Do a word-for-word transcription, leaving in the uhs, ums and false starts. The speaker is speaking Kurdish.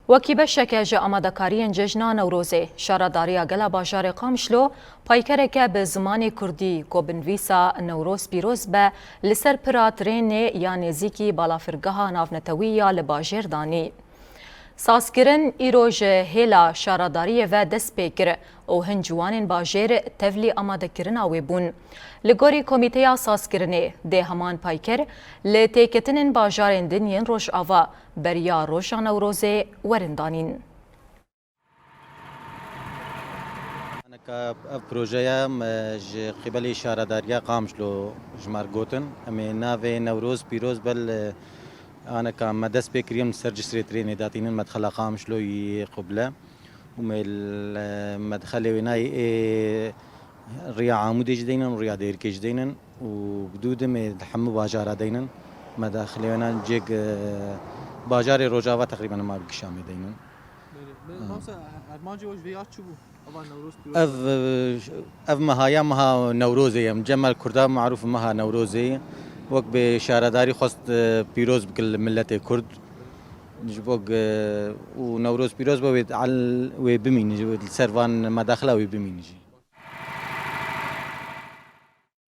Wekî beşeke ji amadekariyên Cejna Newrozê, Şaredariya Gela Bajarê Qamişlo paykereke bi zimanê kurdî ku bi nivîsa Newroz Pîroz be li ser pira trênê ya nêzîkî balafirgeha navnetewî ya li bajêr danî. Sazkirin îro ji hêla şaredariyê ve dest pê kir û hin ciwanên bajêr tevlî amadekirina wê bûn. Li gorî Komîteya Sazkirinê dê heman payker li têketinên bajarên din yên Rojava beriya roja Newrozê werin danîn. Aneka ev projeya me ji qîbelê Şaredariya Qamişlo ji me re gotin. Em ê navê Newroz Pîroz be li aneka me dest pê kiriye, em li ser cisrê trênê datînin medxela Qamişlo yê Quble. Û me li medxelê wê nayê ê riya Amûdê jî deynin, riya Dêrikê jî deynin û bi dû dimê di hemû bajara deynin. Medxelê wê nan cêk, e, bajarê Rojava teqrîben ma bi gişa me deynin. Belê. Belê, Ha. Mamoste, armancê we ji vê ya çi bû? Ava Newroz pîroz Ev, be. e, ev meha ya meha Newrozê ye. Cem el Kurda marûf meha Newrozê ye. Wek bi şaredarî xwest, e, pîroz bike li miletê Kurd. Ji bo, e, û Newroz pîroz be wê al wê bimînin, li ser van medaxila wê bimînin jî.